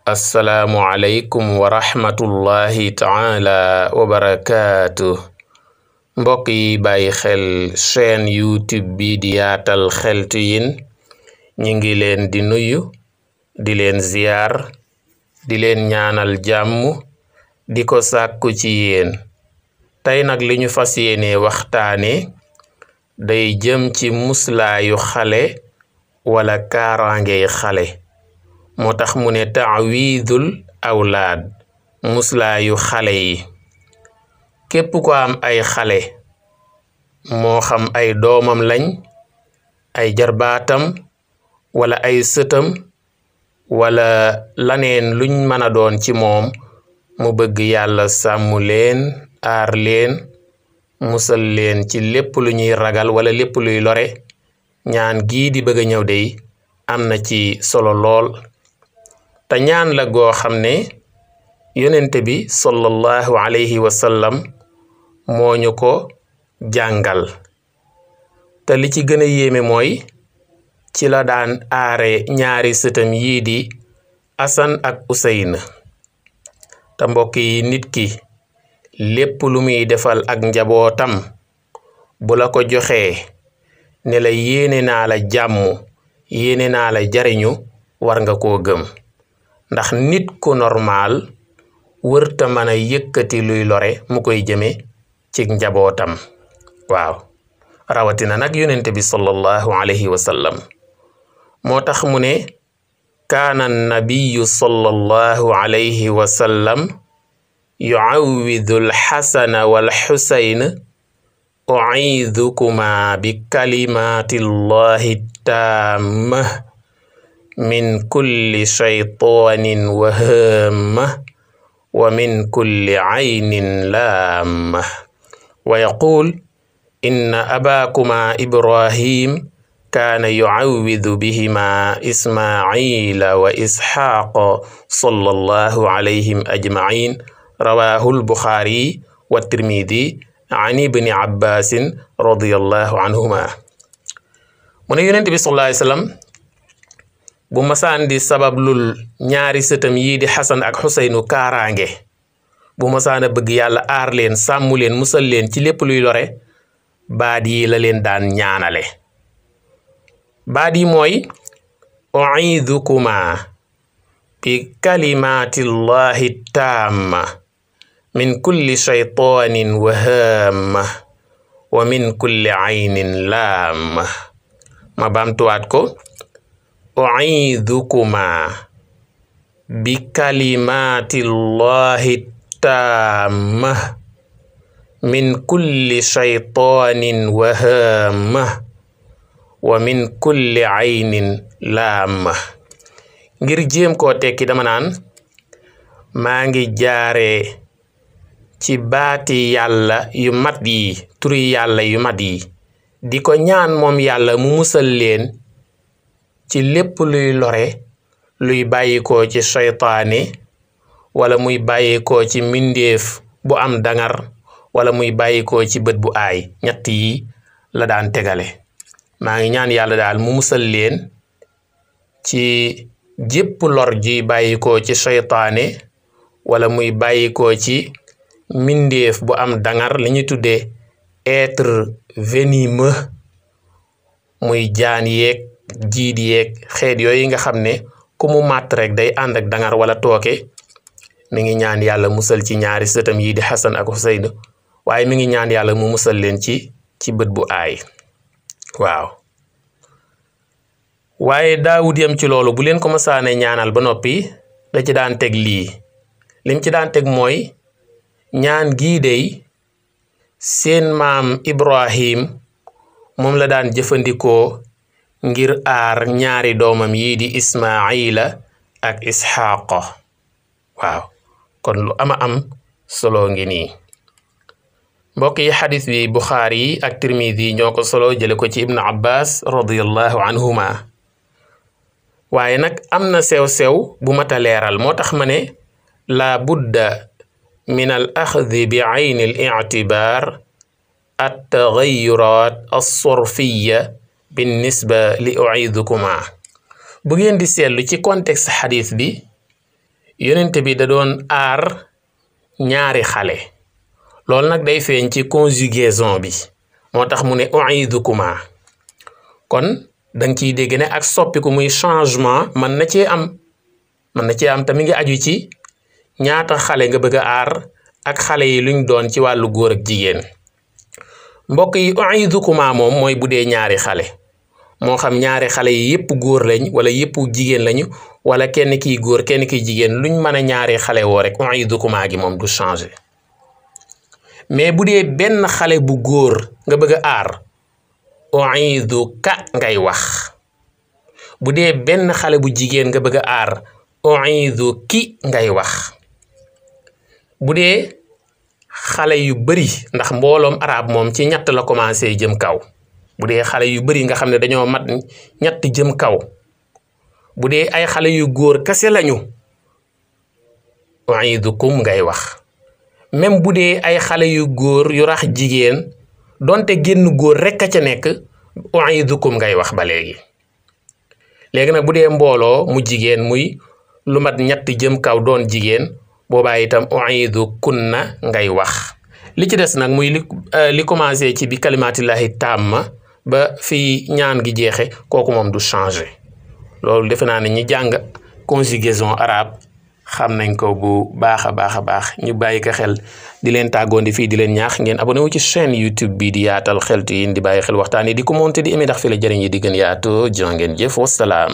assalaamu aleykum wa rahmatullahi taala wa barakaatu. mbokk yi bàyyi xel chaîne youtube bi di yaatal xeltu yin ñi ngi leen di nuyu di leen ziyaar di leen ñaanal jàmm di ko sàkku ci yéen. tey nag li ñu fas yéene waxtaane day jëm ci muslaayu xale wala kaaraangey xale. moo tax mu ne taawidul awlaad muslaayu xale yi. képp ko am ay xale moo xam ay doomam lañ, ay jarbaatam wala ay sëtam wala laneen luñ mën a doon ci moom, mu bëgg yàlla sàmm leen, aar leen, musal leen ci lépp lu ñuy ragal wala lépp luy lore. ñaan gii di bëgg a ñëw dey am na ci solo lool. te ñaan la goo xam ne yonente bi sallallahu alayhi wa sallam moo ñu ko jàngal. te li ci gën a yéeme mooy ci la daan aare ñaari sëtam yii di Asan ak Useyn. te mbokk yi, nit ki lépp lu muy defal ak njabootam bu la ko joxee ne la yéene naa la jàmm, yéene naa la jariñu, war nga koo gëm. ndax nit ku normal wërta mën a yëkkati luy lore mu koy jëme ci njabootam. waaw, rawatina nag yonente bi sallallahu alayhi wa sallam. moo tax mu ne kaana nabiyu sallallahu alayhi wa sallam yuawwidu alxasana walxusayn u'iidukuma bi kalimaati llahi taamma min kulli shaytaanin wa haamma wa min kulli aynin laamma wa yaquul inna abaakuma ibrahim kaana yu'awwidu bihima ismaaciila wa isxaaqa sallallahu alayhim ajmaciin rawaahul buxaari wa tirmidi an ibni abbaasin radiyallahu anhuma. mu ne yonent bi sallallahu alayhi wa sallam bu masaan di sabablul ñaari sëtam yii di Xasan ak Xuseynu kaaraange, bu masaan a bëgg yàlla aar leen, sàmmu leen, musal leen ci lépp luy lore, baat yi la leen daan ñaanale. baat yi mooy u'iidukuma bi kalimaati llahi taamma min kulli shaytaanin wa haamma wa min kulli aynin laamma. ma baamtuwaat ko, u'iidukuma bi kalimaati llahi taamma min kulli shaytaanin wa haamma wa min kulli aynin laamma. ngir jéem koo tekki dama naan maa ngi jaare ci baati yàlla yu mat yi, turi yàlla yu mat yi, di ko ñaan moom yàlla mu musal leen ci lépp luy lore, luy bàyyikoo ci seytaane wala muy bàyyikoo ci mbindeef bu am dangar wala muy bàyyikoo ci bët bu aay. ñett yi la daan tegale. maa ngi ñaan yàlla daal mu musal leen ci jépp lor ji bàyyikoo ci seytaane wala muy bàyyikoo ci mbindeef bu am dangar, li ñu tuddee être venimeux, muy jaan yeeg jiit yeeg xeet yooyu nga xam ne ku mu màtt rek day ànd ak dangar wala tooke. mi ngi ñaan yàlla musal ci ñaari sëtam yi di Xasan ak Xuseyn, waaye mi ngi ñaan yàlla mu musal leen ci bët bu aay. waaw, waaye Daawud yam ci loolu, bu leen ko masaane ñaanal ba noppi da ci daan teg lii. lim ci daan teg mooy ñaan gii dey seen maam Ibrahim moom la daan jëfandikoo ngir aar ñaari doomam yii di Ismaayila ak Isxaaqa. waaw, kon lu ama am solo ngi nii. mbokk yi, xadis bi Buxaari ak Tirmidi ñoo ko solo jële ko ci Ibnu Abbas radiyallahu anhuma. waaye nag am na sew-sew bu mat a leeral. moo tax ma ne laa budda min al axdi bi ayni al ictibaar at taxayurat alsorfiya binnisba li uidukuma. bu ngeen di seetlu ci contexte xadis bi yonent bi da doon aar ñaari xale loolu nag day feeñ ci conjugaison bi moo tax mu ne u'idukuma kon danga ciy dégg ne ak soppiku muy changement mën na cee am tamit ngi aju ci ñaata xale nga bëgg a aar ak xale yi luñ doon ci wàllu góor ak jigéen mbokk yi u'idukuma moom mooy bu dee ñaari xale moo xam ñaari xale yi yépp góor lañ wala yépp jigéen lañu wala kenn kiy góor kenn kiy jigéen luñ mën a ñaari xale woo rek u'idukuma gi moom du changer mais bu dee benn xale bu góor nga bëgg a aar u'iduka ngay wax bu dee benn xale bu jigéen nga bëgg a aar u'iduki ngay wax bu dee xale yu bari ndax mbooloom arab moom ci ñett la commencé jëm kaw bu dee xale yu bari nga xam ne dañoo mat ñett jëm kaw bu dee ay xale yu góor kese lañu u'idukum ngay wax même bu dee ay xale yu góor yu rax jigéen donte génn góor rekk a ca nekk u'idukum ngay wax ba léegi nag bu dee mbooloo mu jigéen muy lu mat ñett jëm kaw doon jigéen boobaa itam u'idukunna ngay wax li ci des nag muy li commencé ci bi kalimatillahi tamma ba fi ñaan gi jeexe kooku moom du changer loolu defe naa ne ñi jàng conjugaison arabe xam nañ ko bu baax a baax ñu bàyyi ko xel di leen tàggoon fii di leen ñaax ngeen abonné wu ci chaîne YouTube bi di Yaatal Xeltu Yin di bàyyi xel waxtaan yi di commenter di aimer ndax fi la jëriñ yi di gën yaatu jërë ngeen jëf wasalaam